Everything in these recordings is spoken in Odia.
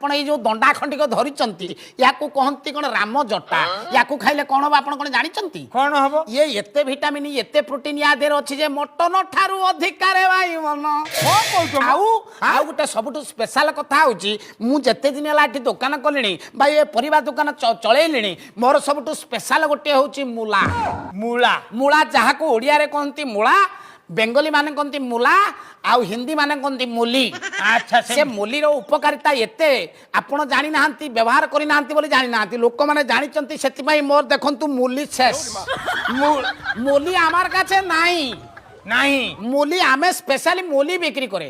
ଆପଣ ଏଇ ଯୋଉ ଦଣ୍ଡା ଖଣ୍ଡିକ ଧରିଛନ୍ତି, ୟାକୁ କହନ୍ତି କଣ ରାମ ଜଟା। ୟାକୁ ଖାଇଲେ କଣ ହବ, ଆପଣ କଣ ଜାଣିଛନ୍ତି? କଣ ହବ? ଇଏ ଏତେ ଭିଟାମିନ, ଏତେ ପ୍ରୋଟିନ ୟା ଦେହରେ ଅଛି ଯେ ମଟନ ଠାରୁ ଅଧିକାରେ ଭାଇ ମନ। କଣ କହୁଛ ମ? ଆଉ ଗୋଟେ ସବୁଠୁ ସ୍ପେଶାଲ କଥା ହଉଛି, ମୁଁ ଯେତେ ଦିନ ହେଲା ଏଠି ଦୋକାନ କଲିଣି ବା ଏ ପରିବା ଦୋକାନ ଚଳେଇଲିଣି, ମୋର ସବୁଠୁ ସ୍ପେଶାଲ ଗୋଟିଏ ହଉଛି ମୂଲା। ମୂଳା? ମୂଳା, ଯାହାକୁ ଓଡ଼ିଆରେ କହନ୍ତି ମୂଳା, ବେଙ୍ଗଲୀ ମାନେ କହନ୍ତି ମୂଲା ଆଉ ହିନ୍ଦୀ ମାନେ କହନ୍ତି ମୂଲି। ସେ ମୂଲିର ଉପକାରିତା ଏତେ ଆପଣ ଜାଣିନାହାନ୍ତି, ବ୍ୟବହାର କରିନାହାନ୍ତି ବୋଲି ଜାଣିନାହାନ୍ତି। ଲୋକମାନେ ଜାଣିଛନ୍ତି, ସେଥିପାଇଁ ମୋର ଦେଖନ୍ତୁ ମୂଲି ଶେଷ। ମୂଲି আমার কাছে নাই। ନାହିଁ? ମୂଲି, ଆମେ ସ୍ପେଶାଲି ମୂଲି ବିକ୍ରି କରେ।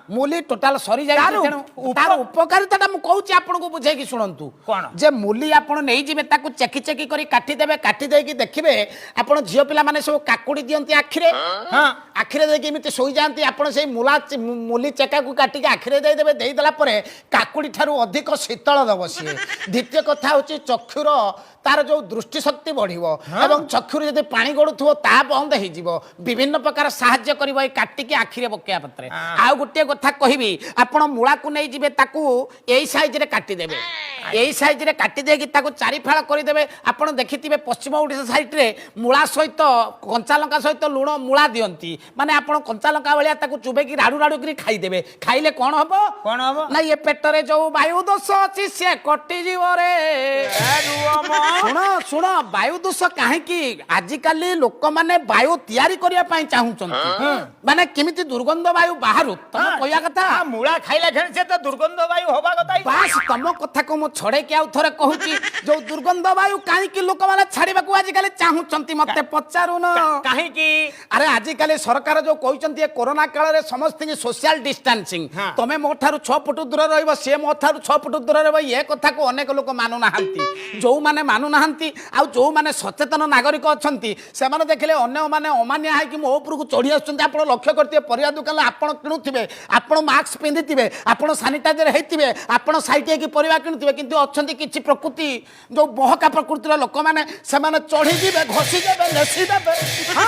ମୂଲି ଟୋଟାଲ ସରିଯାଇଛି। ତେଣୁ ତାର ଉପକାରିତାଟା ମୁଁ କହୁଛି ଆପଣଙ୍କୁ ବୁଝେଇକି, ଶୁଣନ୍ତୁ। କଣ? ଯେ ମୂଲି ଆପଣ ନେଇଯିବେ, ତାକୁ ଚେକି ଚେକି କରି କାଟିଦେବେ। କାଟି ଦେଇକି ଦେଖିବେ, ଆପଣ ଝିଅ ପିଲାମାନେ ସବୁ କାକୁଡ଼ି ଦିଅନ୍ତି ଆଖିରେ। ଆଖିରେ ଦେଇକି ଏମିତି ଶୋଇଯାଆନ୍ତି। ଆପଣ ସେଇ ମୂଲି ଚେକାକୁ କାଟିକି ଆଖିରେ ଦେଇଦେବେ। ଦେଇଦେଲା ପରେ କାକୁଡ଼ି ଠାରୁ ଅଧିକ ଶୀତଳ ଦେବ ସିଏ। ଦ୍ୱିତୀୟ କଥା ହେଉଛି, ଚକ୍ଷୁର ତାର ଯୋଉ ଦୃଷ୍ଟିଶକ୍ତି ବଢ଼ିବ ଏବଂ ଚକ୍ଷୁରୁ ଯଦି ପାଣି ଗଡୁଥିବ, ତାହା ବନ୍ଦ ହେଇଯିବ। ବିଭିନ୍ନ ପ୍ରକାର ସାହାଯ୍ୟ କରିବ ଏଇ କାଟିକି ଆଖିରେ ପକେଇବା ପତ୍ରେ। ଆଉ ଗୋଟିଏ କଥା କହିବି, ଆପଣ ମୂଳାକୁ ନେଇଯିବେ, ତାକୁ ଏଇ ସାଇଜରେ କାଟିଦେବେ। ଏଇ ସାଇଜରେ କାଟି ଦେଇକି ତାକୁ ଚାରି ଫାଳ କରିଦେବେ। ଆପଣ ଦେଖିଥିବେ, ପଶ୍ଚିମ ଓଡ଼ିଶା ସାଇଡ଼ରେ ମୂଳା ସହିତ କଞ୍ଚା ଲଙ୍କା ସହିତ ଲୁଣ ମୂଳା ଦିଅନ୍ତି। ମାନେ ଆପଣ କଞ୍ଚା ଲଙ୍କା ଭଳିଆ ତାକୁ ଚୁବେଇକି ରାଡୁ ରାଡୁ କରି ଖାଇଦେବେ। ଖାଇଲେ କଣ ହବ? କଣ ହବ? ନା, ଇଏ ପେଟରେ ଯୋଉ ବାୟୁ ଦୋଷ ଅଛି, ସେ କଟିଯିବ ରେ। ଏ ରୁହ ମ। ଶୁଣ ଶୁଣ, ବାୟୁ ଦୋଷ କାହିଁକି? ଆଜିକାଲି ଲୋକମାନେ ବାୟୁ ତିଆରି କରିବା ପାଇଁ ଚାହୁଁଛନ୍ତି, ମାନେ କେମିତି ଦୁର୍ଗନ୍ଧ ବାୟୁ ବାହାରୁ। ତମ କହିବା କଥା ମୂଳା ଖାଇଲା କ୍ଷଣି ସେ ତ ଦୁର୍ଗନ୍ଧ ବାୟୁ ହବା କଥା ହିଁ। ବାସ୍, ତମ କଥାକୁ ମୁଁ ଛଡେଇକି ଆଉ ଥରେ କହୁଛି, ଯୋଉ ଦୁର୍ଗନ୍ଧ ବାୟୁ କାହିଁକି ଲୋକମାନେ ଛାଡିବାକୁ ଆଜିକାଲି ଚାହୁଁଛନ୍ତି, ମତେ ପଚାରୁନ। କାହିଁକି? ଆରେ, ଆଜିକାଲି ସରକାର ଯୋଉ କହିଛନ୍ତି, ଏ କରୋନା କାଳରେ ସମସ୍ତଙ୍କୁ ସୋସିଆଲ ଡିଷ୍ଟାନ୍ସିଂ, ତମେ ମୋ ଠାରୁ 6 ଫୁଟ ଦୂରରେ ରହିବ, ସିଏ ମୋ ଠାରୁ 6 ଫୁଟ ଦୂରରେ ରହିବ, ଏ କଥାକୁ ଅନେକ ଲୋକ ମାନୁନାହାନ୍ତି। ଯୋଉମାନେ ମାନୁନାହାନ୍ତି ଆଉ ଯୋଉମାନେ ସଚେତନ ନାଗରିକ ଅଛନ୍ତି, ସେମାନେ ଦେଖିଲେ ଅନ୍ୟମାନେ ଅମାନିଆ ହେଇକି ମୋ ଉପରକୁ ଚଢ଼ି ଆସୁଛନ୍ତି। ଆପଣ ଲକ୍ଷ୍ୟ କରିଥିବେ, ପରିବା ଦୋକାନରେ ଆପଣ କିଣୁଥିବେ, ଆପଣ ମାସ୍କ ପିନ୍ଧିଥିବେ, ଆପଣ ସାନିଟାଇଜର ହେଇଥିବେ, ଆପଣ ସାଇଟ୍ ହେଇକି ପରିବା କିଣୁଥିବେ, କିନ୍ତୁ ଅଛନ୍ତି କିଛି ପ୍ରକୃତି, ଯୋଉ ବହକା ପ୍ରକୃତିର ଲୋକମାନେ, ସେମାନେ ଚଢ଼ିଯିବେ, ଘଷିଦେବେ, ଲେସିଦେବେ।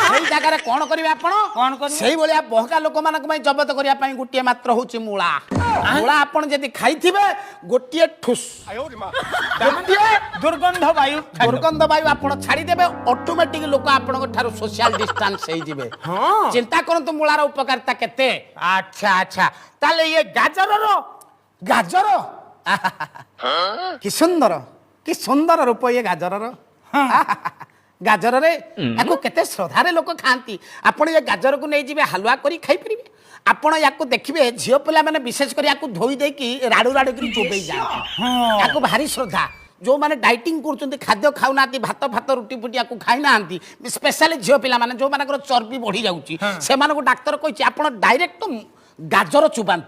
ସେଇ ଜାଗାରେ କ'ଣ କରିବେ ଆପଣ? କଣ କରିବେ? ସେଇଭଳିଆ ବହକା ଲୋକମାନଙ୍କ ପାଇଁ ଜବତ କରିବା ପାଇଁ ଗୋଟିଏ ମାତ୍ର ହଉଛି ମୂଳା। ମୂଳା ଆପଣ ଯଦି ଖାଇଥିବେ, ଗୋଟିଏ ଠୁସ୍, ଗୋଟିଏ ଦୁର୍ଗନ୍ଧ ବାୟୁ ଛାଡ଼ିଦବ। ଦୁର୍ଗନ୍ଧ ବାୟୁ ଆପଣ ଛାଡ଼ିଦେବେ, ଅଟୋମେଟିକ ଲୋକ ଆପଣଙ୍କ ଠାରୁ ସୋସିଆଲ ଡିଷ୍ଟାନ୍ସ ହେଇଯିବେ। ଚିନ୍ତା କରନ୍ତୁ ମୂଳାର ଉପକାରିତା କେତେ। ଆଚ୍ଛା, ତାହେଲେ ଇଏ ଗାଜରର? ଗାଜର ଆହାହାହା। କି ସୁନ୍ଦର, କି ସୁନ୍ଦର ରୂପ ଇଏ ଗାଜରର। ଆହାହାହା। ଗାଜରରେ ୟାକୁ କେତେ ଶ୍ରଦ୍ଧାରେ ଲୋକ ଖାଆନ୍ତି। ଆପଣ ଏ ଗାଜରକୁ ନେଇଯିବେ, ହାଲୁଆ କରି ଖାଇପାରିବେ। ଆପଣ ୟାକୁ ଦେଖିବେ, ଝିଅ ପିଲାମାନେ ବିଶେଷ କରି ୟାକୁ ଧୋଇ ଦେଇକି ରାଡୁ ରାଡୁ କରି ଚୋବେଇ ଯାଆନ୍ତି। ୟାକୁ ଭାରି ଶ୍ରଦ୍ଧା। ଯେଉଁମାନେ ଡାଇଟିଂ କରୁଛନ୍ତି, ଖାଦ୍ୟ ଖାଉନାହାନ୍ତି, ଭାତ ଫାତ ରୁଟି ଫୁଟି ୟାକୁ ଖାଇନାହାନ୍ତି, ସ୍ପେଶାଲି ଝିଅ ପିଲାମାନେ ଯେଉଁମାନଙ୍କର ଚର୍ବି ବଢ଼ି ଯାଉଛି, ସେମାନଙ୍କୁ ଡାକ୍ତର କହିଛି ଆପଣ ଡାଇରେକ୍ଟ ଗାଜର ଚୁବାନ୍ତୁ।